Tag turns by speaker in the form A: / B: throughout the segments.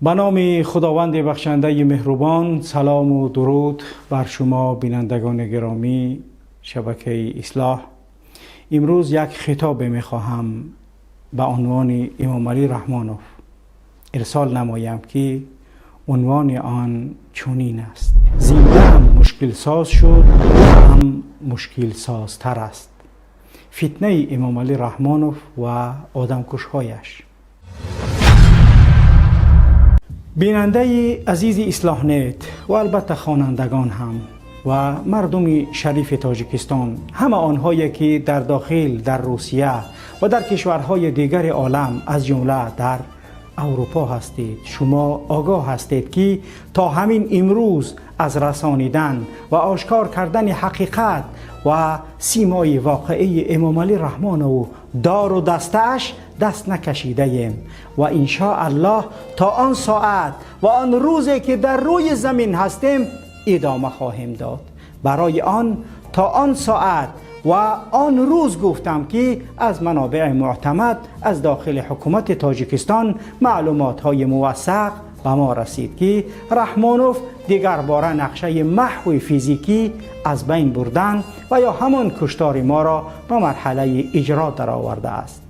A: Ба номи Худованди бахшандаи меҳрубон, салому дуруд бар шумо, бинандагони гиромӣ шабакаи Ислоҳ. Имрӯз як хитобе мехоҳам ба унвони Эмомалӣ Раҳмонов ирсол намоям, ки унвони он чунин аст: «Зинда ҳам мушкилсоз шуд, ҳам мушкилсозтар аст. Фитнаи Эмомалӣ Раҳмонов ва одамкушҳояш». Бинандаи азизи Ислоҳнет ва албатта хонандагон ҳам ва мардуми шарифи Тоҷикистон, ҳама онҳое ки дар дохил, дар Русия ва дар кишварҳои дигари олам, аз ҷумла дар Аврупо ҳастед, шумо огоҳ ҳастед, ки то ҳамин имрӯз аз расонидан ва ошкор кардани ҳақиқат ва симои воқеии Эмомалӣ Раҳмонову дору дастааш даст накашидаем ва иншоаллоҳ то он соат ва он рӯзе ки дар рӯи замин ҳастем, идома хоҳем дод. Барои он то он соат ва он рӯз гуфтам, ки аз манобеи муътамад аз дохили ҳукумати Тоҷикистон маълумотҳои мувассақ ба мо расид, ки Раҳмонов дигарбора нақшаи маҳви физикӣ, аз байн бурдан ва ё ҳамон куштори моро ба марҳалаи иҷро даровардааст.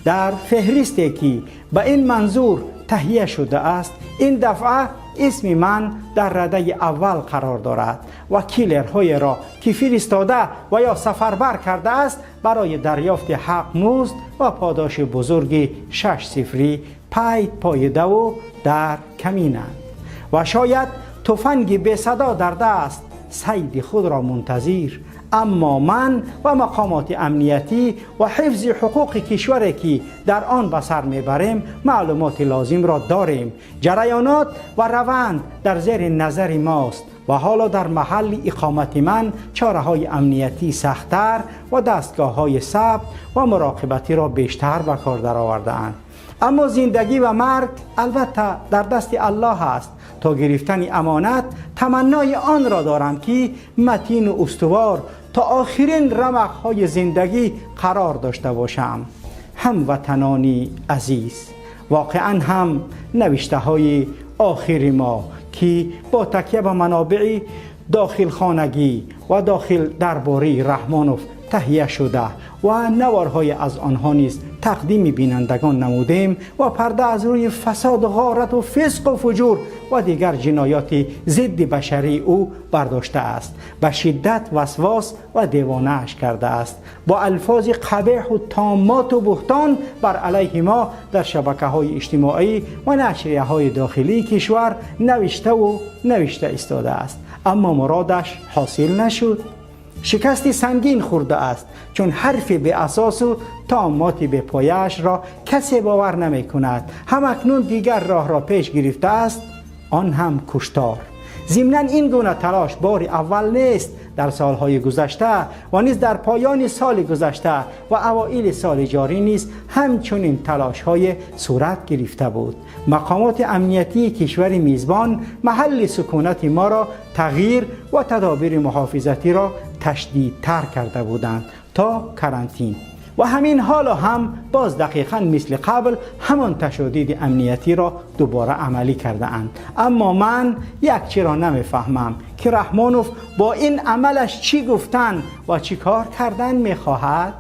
A: Дар феҳристе ки ба ин манзур таҳия шудааст, ин дафъа исми ман дар радаи аввал қарор дорад ва киллерҳоеро ки фиристода ва ё сафарбар кардааст, барои дарёфти ҳақ музд ва подоши бузурги шашсифрӣ пай поидаву дар каминанд ва шояд туфанги бесадо дар даст сайди худро мунтазир. Аммо ман ва мақомоти амниятӣ ва ҳифзи ҳуқуқи кишваре ки дар он ба сар мебарем, маълумоти лозимро дорем. Ҷараёнот ва раванд дар зери назари мост ва ҳоло дар маҳалли иқомати ман чораҳои амниятӣ сахттар ва дастгоҳҳои сабт ва муроқибатиро бештар ба кор даровардаанд. Аммо зиндагӣ ва марг албатта дар дасти Аллоҳ аст. То гирифтани амонат таманнои онро дорам, ки матину устувор то охирин рамақҳои зиндагӣ қарор дошта бошам. Ҳамватанони азиз, воқеан ҳам навиштаҳои охири мо, ки бо такя ба манобеи дохилхонагӣ ва дохил дарбории Раҳмонов таҳия шуда ва наворҳои аз онҳо низ тақдими бинандагон намудем ва парда аз рӯи фасоду ғорату фисқу фуҷур ва дигар ҷиноёти зидди башарии ӯ бардоштааст, ба шиддат васвос ва девонааш кардааст. Бо алфози қабеҳу томмоту буҳтон бар алайҳи мо дар шабакаҳои иҷтимоӣ ва нашрияҳои дохилии кишвар навиштаву навишта истодааст, аммо муродаш ҳосил нашуд. Шикасти сангин хӯрдааст, чун ҳарфи беасосу таоммоти бепояашро касе бовар намекунад. Ҳамакнун дигар роҳро пеш гирифтааст, он ҳам куштор. Зимнан ин гуна талош бори аввал нест. Дар солҳои гузашта ва низ дар поёни соли гузашта ва авоили соли ҷорӣ низ ҳамчунин талошҳое сурат гирифта буд. Мақомоти амниятии кишвари мизбон маҳалли сукунати моро тағйир ва тадобири муҳофизатиро ташдидтар карда буданд то карантин ва ҳамин ҳоло ҳам боз дақиқан мисли қабл ҳамон ташодиди амниятиро дубора амалӣ кардаанд. Аммо ман як чиро намефаҳмам, ки Раҳмонов бо ин амалаш чӣ гуфтан ва чӣ кор кардан мехоҳад.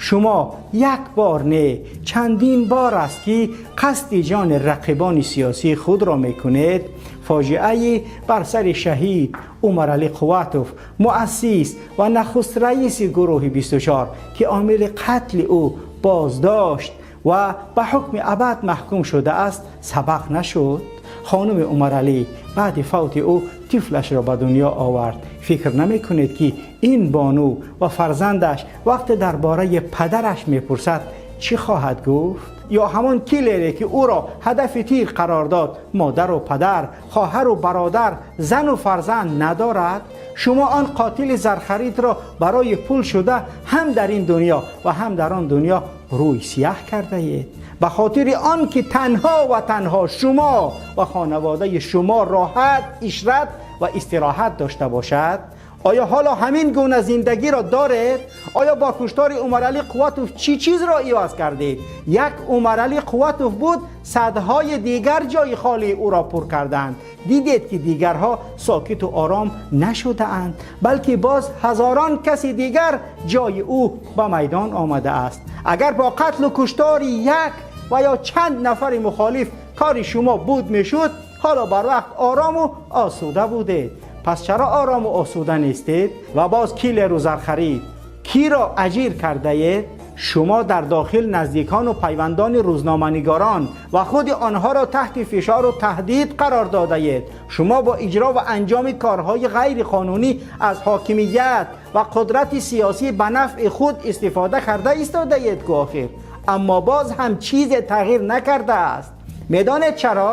A: Шумо як бор не, чандин бор аст, ки қасди ҷони рақибони сиёсии худро мекунед. Фоҷиаи бар сари шаҳид Умаралӣ Қувватов, муассис ва нахуст раиси гурӯҳи 24, ки омили қатли ӯ боздошт ва ба ҳукми абад маҳкум шудааст, сабақ нашуд? Хонуми Умаралӣ баъди фавти ӯ тифлашро ба дунё овард. Фикр намекунед, ки ин бону ва фарзандаш вақте дар бораи падараш мепурсад, чӣ хоҳад гуфт? Ё ҳамон киллере ки ӯро ҳадафи тир қарор дод, модару падар, хоҳару бародар, зану фарзанд надорад? Шумо он қотили зархаридро барои пул шуда ҳам дар ин дунё ва ҳам дар он дунё рӯй сиёҳ кардаед, ба хотири он ки танҳо ва танҳо шумо ва хонаводаи шумо роҳат, ишрат ва истироҳат дошта бошад. Оё ҳоло ҳамин гуна зиндагиро доред? Оё бо куштори Умаралӣ Қувватов чӣ чизро иваз кардед? Як Умаралӣ Қувватов буд, садҳои дигар ҷои холии ӯро пур карданд. Дидед ки дигарҳо сокиту ором нашудаанд, балки боз ҳазорон каси дигар ҷои ӯ ба майдон омадааст. Агар бо қатлу куштори як ва ё чанд нафари мухолиф кори шумо буд мешуд, ҳоло барвақт орому осуда будед. Пас чаро орому осуда нестед? Ва боз киллеру зархарид киро аҷир кардаед? Шумо дар дохил наздикону пайвандони рӯзноманигорон ва худи онҳоро таҳти фишору таҳдид қарор додаед. Шумо бо иҷро ва анҷоми корҳои ғайриқонунӣ аз ҳокимият ва қудрати сиёсӣ ба нафъи худ истифода карда истодаед ку охир. Аммо боз ҳам чизе тағйир накардааст. Медонед чаро?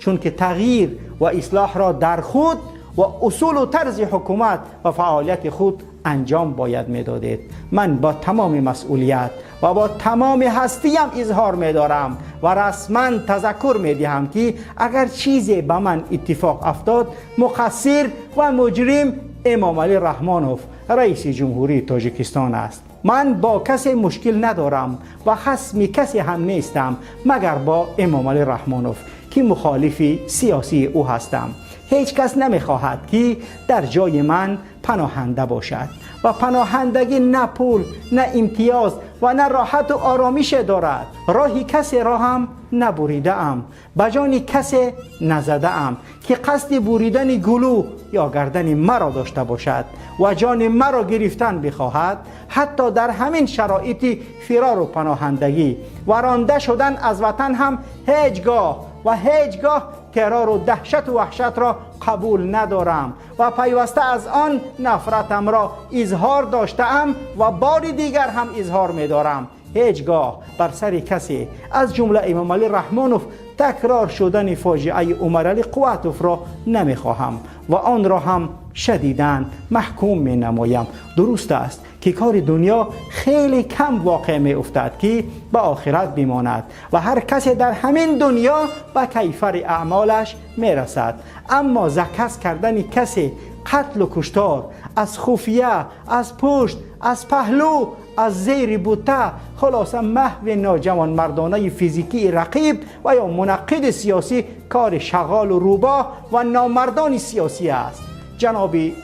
A: Чунки тағйир ва ислоҳро дар худ ва усулу тарзи ҳукумат ва фаъолияти худ анҷом бояд медодед. Ман бо тамоми масъулият ва бо тамоми ҳастиям изҳор медорам ва расман тазаккур медиҳам, ки агар чизе ба ман иттифоқ афтод, муқассир ва муҷрим Эмомалӣ Раҳмонов, раиси ҷумҳурии Тоҷикистон аст. Ман бо касе мушкил надорам ва хасми касе ҳам нестам, магар бо Эмомалӣ Раҳмонов, ки мухолифи сиёсии ӯ ҳастам. Ҳеҷ кас намехоҳад, ки дар ҷои ман паноҳанда бошад ва паноҳандагӣ на пул, на имтиёз ва на роҳату оромише дорад. Роҳи касеро ҳам набуридаам, ба ҷони касе назадаам, ки қасди буридани гулӯ ё гардани маро дошта бошад ва ҷони маро гирифтан бихоҳад. Ҳатто дар ҳамин шароити фирору паноҳандагӣ ва ронда шудан аз ватан ҳам ҳеҷ гоҳ ва ҳеҷ гоҳ террору даҳшату ваҳшатро қабул надорам ва пайваста аз он нафратамро изҳор доштаам ва бори дигар ҳам изҳор медорам. Ҳеҷ гоҳ бар сари касе, аз ҷумла Эмомалӣ Раҳмонов, такрор шудани фоҷиаи Умаралӣ Қувватовро намехоҳам ва онро ҳам шадидан маҳкум менамоям. Дуруст аст, ки кори дунё хеле кам воқеъ меуфтад, ки ба охират бимонад ва ҳар касе дар ҳамин дунё ба кайфари аъмолаш мерасад, аммо заказ кардани касе қатлу куштор аз хуфия, аз пушт, аз паҳлӯ, аз зери бута, хулоса маҳви ноҷавонмардонаи физикии рақиб ва ё мунаққиди сиёсӣ кори шағолу рӯбоҳ ва номардони сиёсӣ аст. Ҷаноби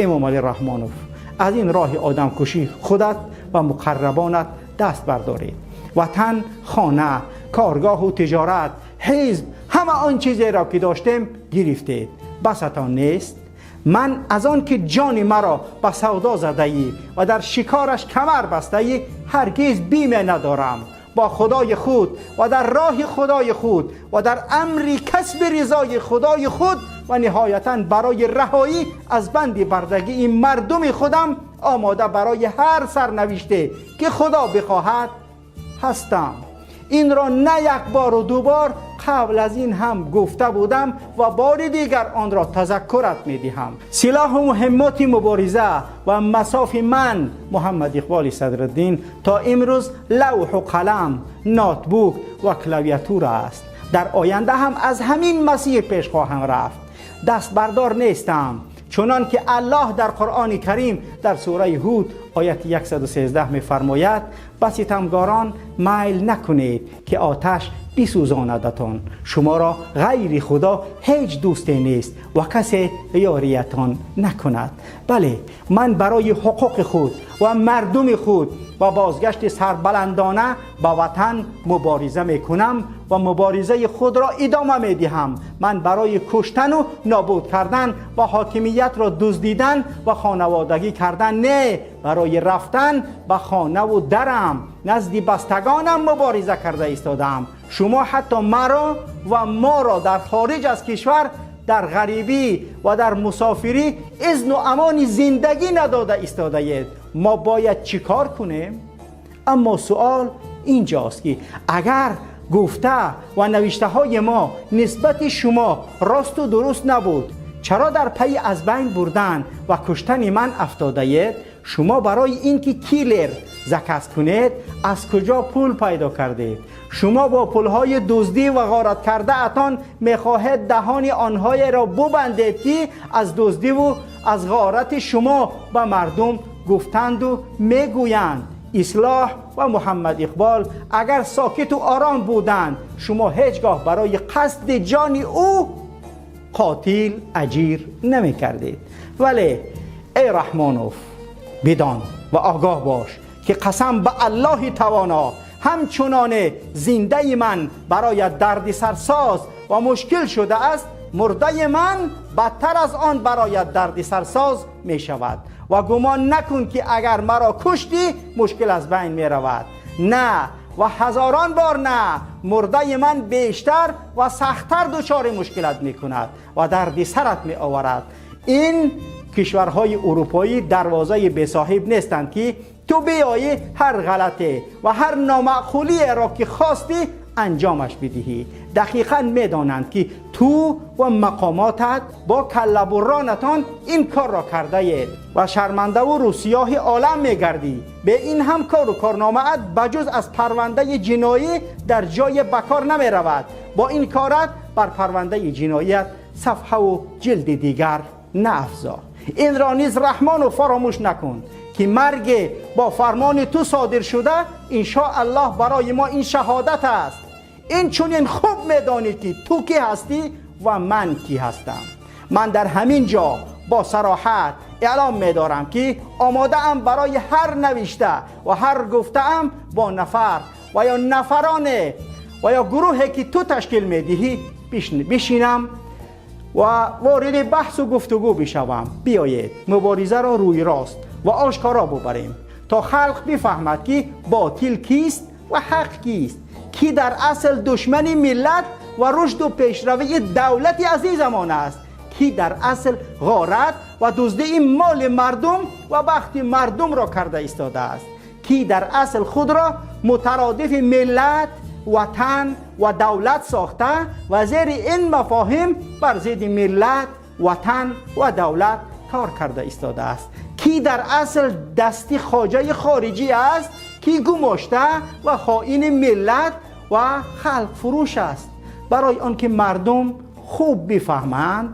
A: Эмомалӣ Раҳмонов, аз ин роҳи одамкушӣ худат ва муқаррабонат даст бардоред. Ватан, хона, коргоҳу тиҷорат, ҳизб, ҳама он чизеро ки доштем, гирифтед. Басатон нест? Ман аз он ки ҷони маро ба савдо задаӣ ва дар шикораш камар бастаӣ, ҳаргиз биме надорам. Бо худои худ ва дар роҳи худои худ ва дар амри касби ризои худои худ ва ниҳоятан барои раҳоӣ аз банди бардагии мардуми худам омода барои ҳар сарнавиште ки худо бихоҳад ҳастам. Инро на як бору ду бор қабл аз ин ҳам гуфта будам ва бори дигар онро тазаккурат медиҳам. Силоҳу муҳиммоти мубориза ва масофи ман, Муҳаммад Иқболи Садриддин, то имрӯз лавҳу қалам, ноутбук ва клавиатура аст. Дар оянда ҳам аз ҳамин масир пеш хоҳам рафт. Дастбардор нестам, чунон ки Аллоҳ дар Қуръони Карим дар сураи Ҳуд, ояти 113 мефармояд: «Ба ситамгорон майл накунед, ки оташ бисӯзонадатон. Шуморо ғайри Худо ҳеҷ дӯсте нест ва касе ёриятон накунад». Бале, ман барои ҳуқуқи худ ва мардуми худ ва бозгашти сарбаландона ба ватан мубориза мекунам ва муборизаи худро идома медиҳам. Ман барои куштану нобуд кардан ва ҳокимиятро дуздидан ва хонаводагӣ кардан не, барои рафтан ба хонаву дарам назди бастагонам мубориза карда истодаам. Шумо ҳатто маро ва моро дар хориҷ аз кишвар, дар ғарибӣ ва дар мусофирӣ изну амони зиндагӣ надода истодаед. Мо бояд чӣ кор кунем? Аммо суол инҷост, ки агар гуфта ва навиштаҳои мо нисбати шумо росту дуруст набуд, чаро дар пайи аз байн бурдан ва куштани ман афтодаед? Шумо барои ин ки киллер заказ кунед, аз куҷо пул пайдо кардед? Шумо бо пулҳои дуздӣ ва ғорат кардаатон мехоҳед даҳони онҳоеро бубандед, ки аз дуздиву аз ғорати шумо ба мардум гуфтанду мегӯянд. Ислоҳ ва Муҳаммад Иқбол агар сокиту ором буданд, шумо ҳеҷ гоҳ барои қасди ҷони ӯ қотил аҷир намекардед. Вале эй Раҳмонов, бидон ва огоҳ бош, ки қасам ба Аллоҳи тавоно, ҳамчуноне зиндаи ман бароят дарди сарсоз ва мушкил шудааст, мурдаи ман бадтар аз он бароят дарди сарсоз мешавад. Ва гумон накун, ки агар маро куштӣ, мушкил аз байн меравад. На ва ҳазорон бор на, мурдаи ман бештар ва сахттар дучори мушкилат мекунад ва дарди сарат меоварад. Ин кишварҳои урупоӣ дарвозаи бесоҳиб нестанд, ки ту биёӣ, ҳар ғалате ва ҳар номаъқулиеро ки хостӣ, анҷомаш бидиҳӣ. Дақиқан медонанд, ки ту ва мақомотат бо каллабурронатон ин корро кардаед ва шармандаву рӯсиёҳи олам мегардӣ. Бе ин ҳам кору корномаат ба ҷуз аз парвандаи ҷиноӣ дар ҷое ба кор намеравад. Бо ин корат бар парвандаи ҷиноият сафҳаву ҷилди дигар наафзо. Инро низ, Раҳмону, фаромӯш накун, ки марге бо фармони ту содир шуда, иншоаллоҳ, барои мо ин шаҳодат аст. Ин чунин хуб медонӣ, ки ту кӣ ҳастӣ ва ман кӣ ҳастам. Ман дар ҳамин ҷо бо сароҳат эълом медорам, ки омодаам барои ҳар навишта ва ҳар гуфтаам бо нафар ва ё нафароне ва ё гурӯҳе, ки ту ташкил медиҳӣ, бишинам ва вориди баҳсу гуфтугӯ бишавам. Биёед, муборизаро рӯи рост ва ошкоро бубарем, то халқ бифаҳмад, ки ботил кист ва ҳақ кист, ки дар асл душмани миллат ва рушду пешравии давлати азизамон аст, ки дар асл ғорат ва дуздии моли мардум ва бахти мардумро карда истодааст, ки дар асл худро мутародифи миллат, ватан ва давлат сохта ва зери ин мафоҳим бар зидди миллат, ватан ва давлат кор карда истодааст, ки дар асл дасти хоҷаи хориҷӣ аст, ки гумошта ва хоини миллат ва халқфурӯш аст. Барои он ки мардум хуб бифаҳманд,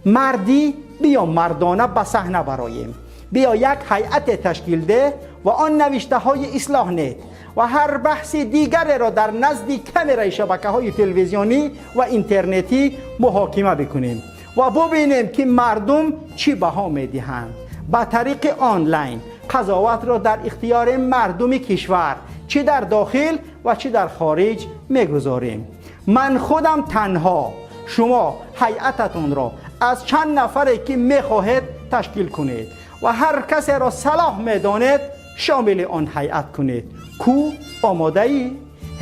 A: мардӣ, биё мардона ба саҳна бароем. Биё, як ҳайате ташкил деҳ ва он навиштаҳои Ислоҳ нет ва ҳар баҳси дигареро дар назди камераи шабакаҳои телевизионӣ ва интернетӣ муҳокима бикунем ва бубинем, ки мардум чӣ баҳо медиҳанд. Ба тариқи онлайн қазоватро дар ихтиёри мардуми кишвар, чӣ дар дохил ва чӣ дар хориҷ, мегузорем. Ман худам танҳо, шумо ҳайататонро аз чанд нафаре ки мехоҳед ташкил кунед ва ҳар касеро салоҳ медонед, шомили он ҳайат кунед. Ку омодаӣ?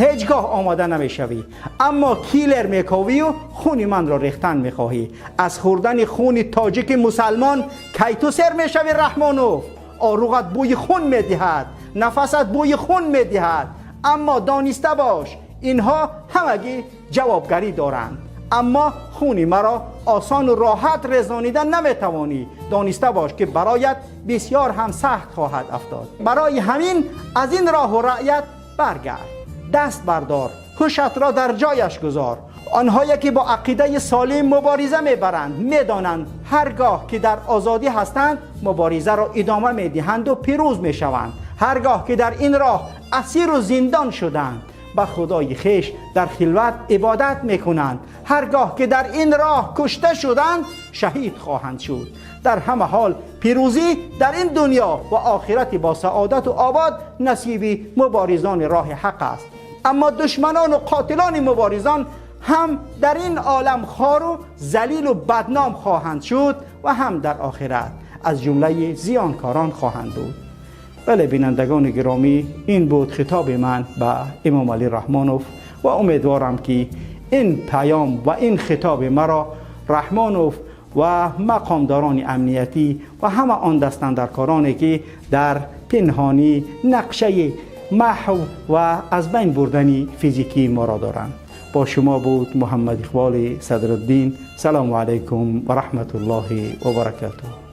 A: Ҳеҷ гоҳ омода намешавӣ, аммо киллер мековию хуни манро рехтан мехоҳӣ. Аз хӯрдани хуни тоҷики мусалмон кай ту сер мешавӣ, Раҳмонов? Оруғат бӯи хун медиҳад, нафасат бӯи хун медиҳад. Аммо дониста бош, инҳо ҳамагӣ ҷавобгарӣ доранд, аммо хуни маро осону роҳат резонида наметавонӣ. Дониста бош, ки бароят бисёр ҳам сахт хоҳад афтод. Барои ҳамин аз ин роҳу раъят баргард, даст бардор, ҳушатро дар ҷояш гузор. Онҳое ки бо ақидаи солим мубориза мебаранд, медонанд, ҳар гоҳ ки дар озодӣ ҳастанд, муборизаро идома медиҳанду пирӯз мешаванд. Ҳар гоҳ ки дар ин роҳ асиру зиндон шуданд, ба худои хеш дар хилват ибодат мекунанд. Ҳар гоҳ ки дар ин роҳ кушта шуданд, шаҳид хоҳанд шуд. Дар ҳама ҳол пирӯзӣ дар ин дунё ва охирати бо саодату обод насиби муборизони роҳи ҳақ аст, аммо душманону қотилони муборизон ҳам дар ин олам хору залилу бадном хоҳанд шуд ва ҳам дар охират аз ҷумлаи зиёнкорон хоҳанд буд. Бале, бинандагони гиромӣ, ин буд хитоби ман ба Эмомалӣ Раҳмонов ва умедворам, ки ин паём ва ин хитоби маро Раҳмонов ва мақомдорони амниятӣ ва ҳама он дастандаркороне, ки дар пинҳонӣ нақшаи маҳв ва аз байн бурдани физикии моро доранд. Бо шумо буд Муҳаммад Иқболи Садриддин. Салому алайкум ва раҳматуллоҳи ва баракатуҳ.